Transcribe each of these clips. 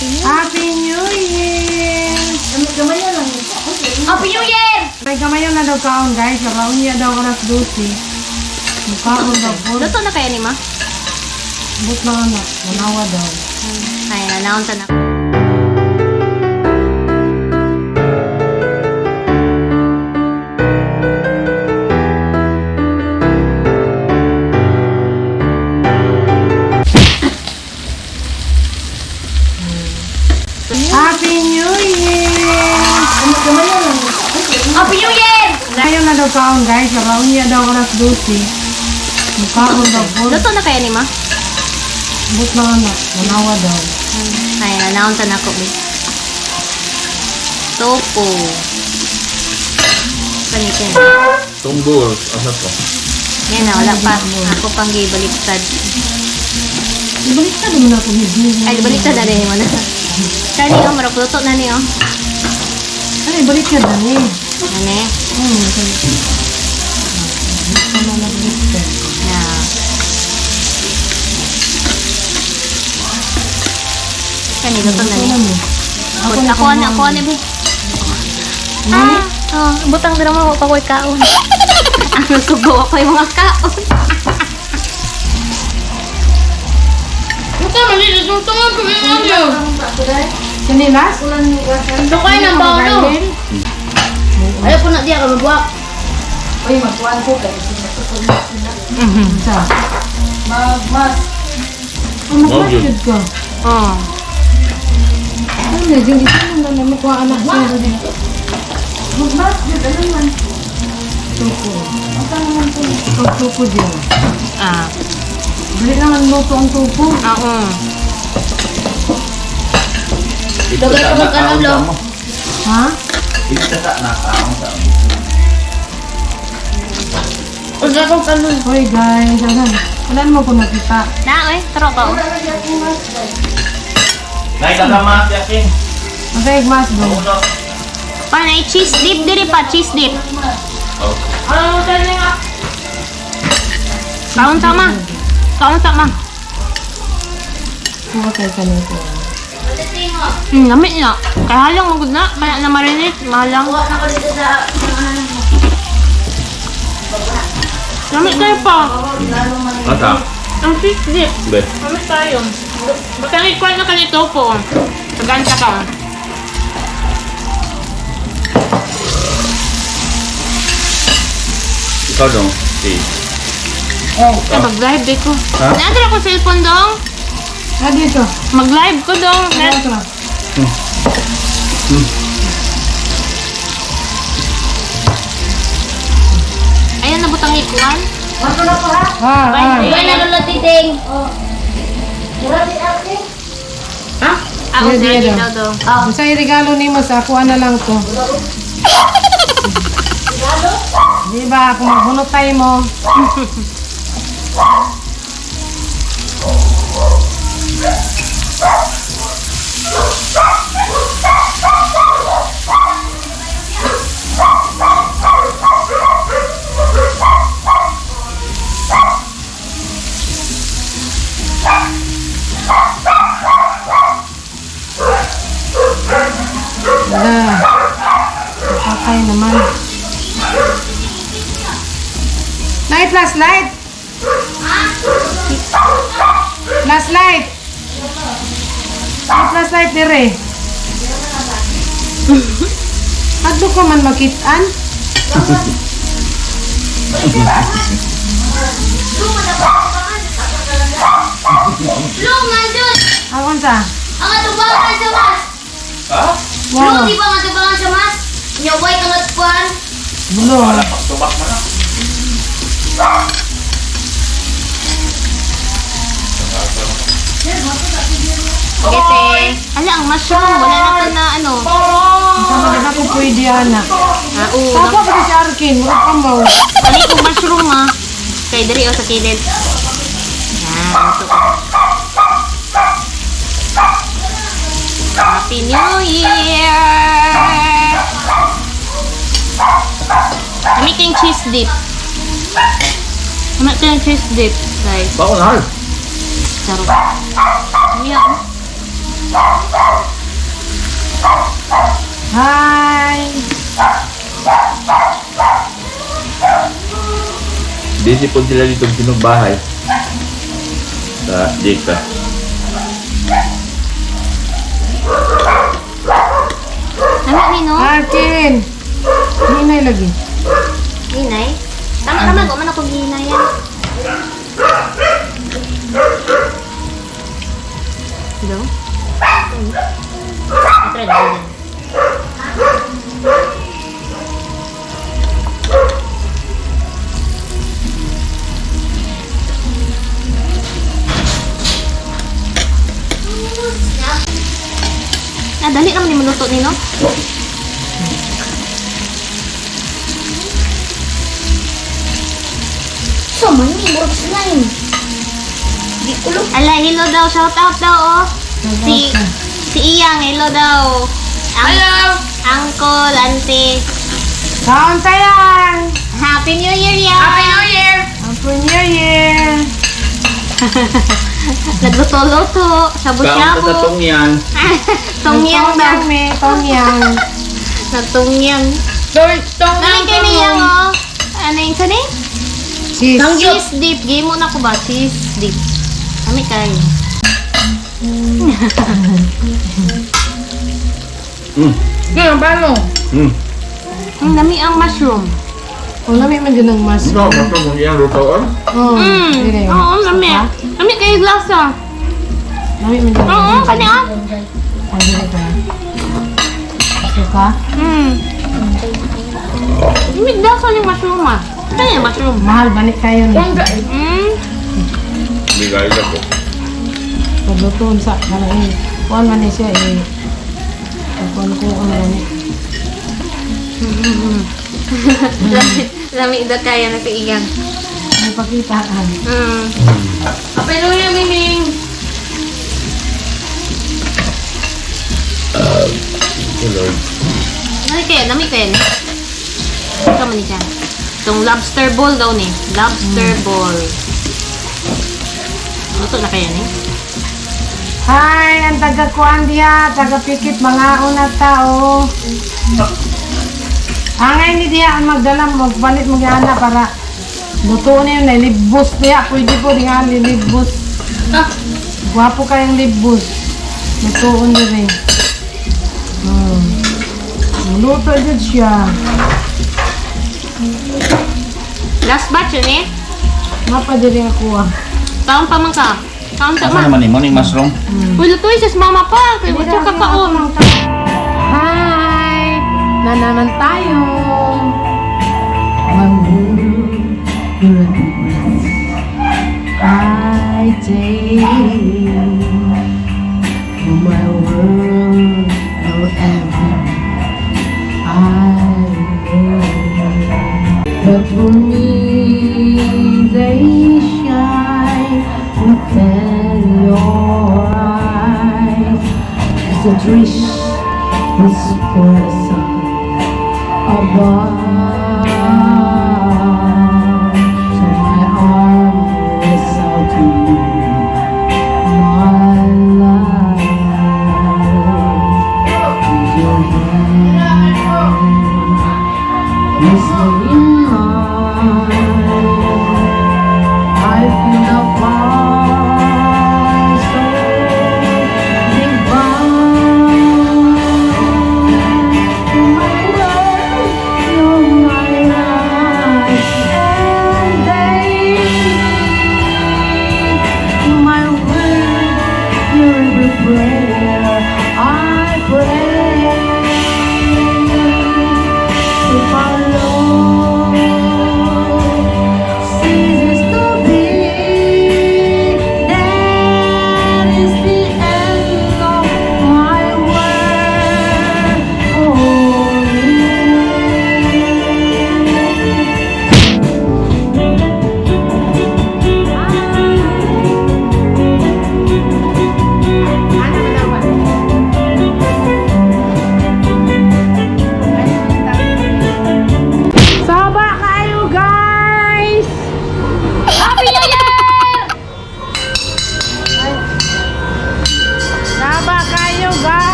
Happy New Year! Gamay na lang. Happy New Year! Ay, gamay na daw kaon, guys. Kaon niya daw alas 12. Mukaon daw po. Luto na kaya ni ma? But na anak. Manawa daw. Ay, naunta na. Happy New Year! Gamay na lang. Happy New Year! Ngayon na daw kaon, guys. Kaon niya daw alas 12. Mukaon daw po. Luto na kaya ni ma? But na anak. Manawa daw. Ay, naunta na ko. Be. Topo. Panitin. Tunggo, asa to? Yan na, wala pa. Ako pang gibaliktad. Ibalik ka naman ako. Ay, baliktad na rin mo na. Kani, oh, marap luto na niyo. Ay, ibalik ka na eh. Ano eh? Ano na balik. Na. Kani, luto na niyo. Ako Ako, ako, ako, ano, be? Ah, oh, butang dira mo pa ko'y kaon. Ang sugo ako yung mga kaon. Sinilas? Tukay ng bawlo. Ayaw po na diya ka magbuwak. Uy, magkuhan ko kay Sa? Magmas. Oh, magmas Yun. yun ko. Oh. Ano, yung isa lang na makuha anak siya. Magmas jud ano man. Tuko. Ikaw tuko diyan. Ah. Dali lang ang luto ang tuko. Ah, mm. Ito Dugay sa ka magkanon, nakaon lo. sa mo. Ha? Ito sa nakaon sa mo. Unsa ko kanon? Hoy guys, ano? Wala naman ko nakita. Na, oy, taro ka. Oh. Nay, kasama si Akin. Okay, mas do. Uno. Pa na cheese dip diri pa, cheese dip. Oh. Kaon sama. Kaon sama. Kuha kay kanito. Lamit na. Kaya halang magud na, wala na marinate, mahalang. Kuha na ko dito sa ano. Lamit kayo pa. Asa? Ang cheese dip. Be. Lamit tayo. Basta ikuha na kanito po. Saganta ka. Ikaw dong. Si. Ay, mag-live di ko. Ha? Naadra ko cellphone dong. Ah, dito. Mag-live ko dong. Dito. Ayan, nabutang ikuan. Mato na ko ha. Ah, ah. Uy, na lola titing. Oh. Mura si ate. Ha? Ah, Iya, oh, iya sige daw. daw dong. Basta yung regalo nimo sa ako na lang to. Di ba, kung magbunot tayo mo. Wala. Patay naman. Light, last light. Last light. Light, last light dire. Adto ko man makitaan. Blue man dun! Akon sa. Ang atubangan sa mas! Ha? Blue, Wow. di ba ang atubangan sa mas? Nya white ang atubangan. Blue. Wala pang tubak mo na. Gete. Ala, ang mushroom. Wala na ka na ano. Sama na ko pwede ana. Ah, oo. Tapa pa si Arkin, mura ka mo. Ano yung mushroom ah? Kay diri o sa kilid. Yan, luto ko. Happy New Year! Kami kayong cheese dip. Kami kayong cheese dip, guys. Bako na. Sarap. Ano yan? Hi! Busy po sila dito bahay. Sa dito. Lami ni no? Akin! Hinay lagi. Hinay. Tama tama ko man ako gihinayan. Hello? Try na din. Ah, dali naman ni maluto ni no? So, man, murag slime. Di kulo. Ala, hello daw. Shout out daw, oh. Si, si Iyang, hello daw. Hello! Uncle, auntie. Kaon tayan! Happy New Year, Yang! Happy New Year! Happy New Year! Nagluto-luto, Kaon ka shabu-shabu. sa tungyan. Tungyang daw. Tongyang me, tongyang. Nagtungyang. Nalin kayo ni Yang, oh. Ano yung sani? Cheese. Cheese dip. Game mo na ko ba? Cheese dip. Kami kayo. Ganun, paano? Ang dami ang mushroom. Oh, lami man dyan ang mas. Ikaw, basta kung iyang lutoan. Oh, dili. Oo, lami. Lami kayo lasa. Lami man dyan. Oo, kanya. Ay, dili ka. Gusto ka? Lami lasa yung mushroom, ah. Kanya yung mushroom. Mahal, balik kayo ni. Bigay ka po. Paglutoon sa, ano eh. Kuan man ni siya eh. Kuan ko ang gani. Lami, lami daw kaya na si Iyang. May pakitaan. Happy New Year, Miming! Oh Lord. Nami kayo, nami kayo ni. Ikaw man ni siya. Itong lobster ball daw ni. Lobster ball. Luto na kaya ni? Hi, ang taga kuan diha, taga pikit mga una tao. Angay ni diha ang magdala magpalit mo gyana para luto na yun, libos diha, pwede po diha lilibos. Ah! Gwapo kayong libos. Lutoon diri. Luto jud siya. Last batch yun eh. Mapa diri ako ah. Taon pa man ka. Taon ta Asa man. naman ni morning mushroom? Uy, luto siya sa mama pa. Kaya mo siya kakaon. Hi! Na naman tayo. My world, you're a breath I take. Oh, my world, you're every I know. But for me, they shine within your eyes. As the trees whisper the sun above. So my arm is out to you, my love. Your hand is in mine. I feel the power so divine. My world, you're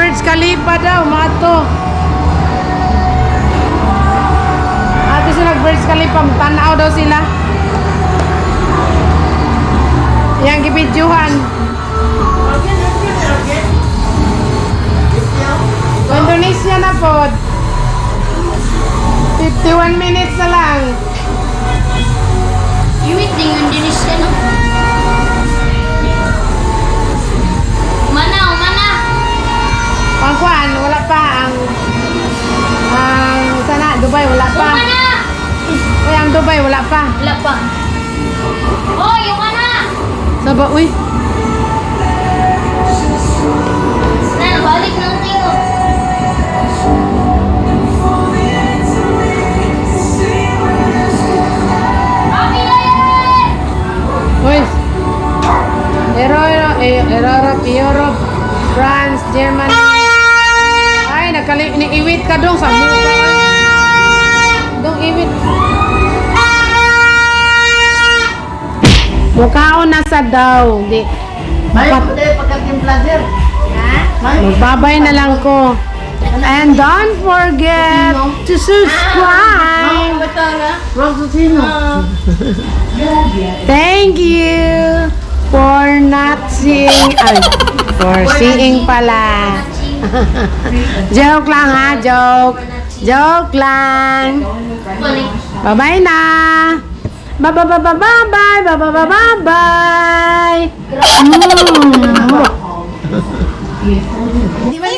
Burj Khalifa daw, mga to. Ato sila Burj Khalifa, tanaw daw sila. Yang gibidyuhan. Indonesia na po. 51 minutes na lang. Iwit din yung Indonesia, no? Umana, umana! Pangkuan, wala pa ang sana Dubai wala pa. Umana! Uy, ang Dubai wala pa. Wala pa. Hoy, umana! Saba, uy. Na, nabalik ng tingo. Uy. Europe, Europe, France, Germany. Ay, nakali niiwit ka dong sa mukha. Dong iwit. Mukhaon na sa daw. Di. May puti pagkatimpla, sir. Magbabay na lang ko. And don't forget to subscribe. Thank you for not seeing, ay, for seeing pala. Joke lang ha, joke. Joke lang. Balik. Bye-bye na. Bye-bye-bye-bye-bye. Bye-bye-bye-bye. Mm.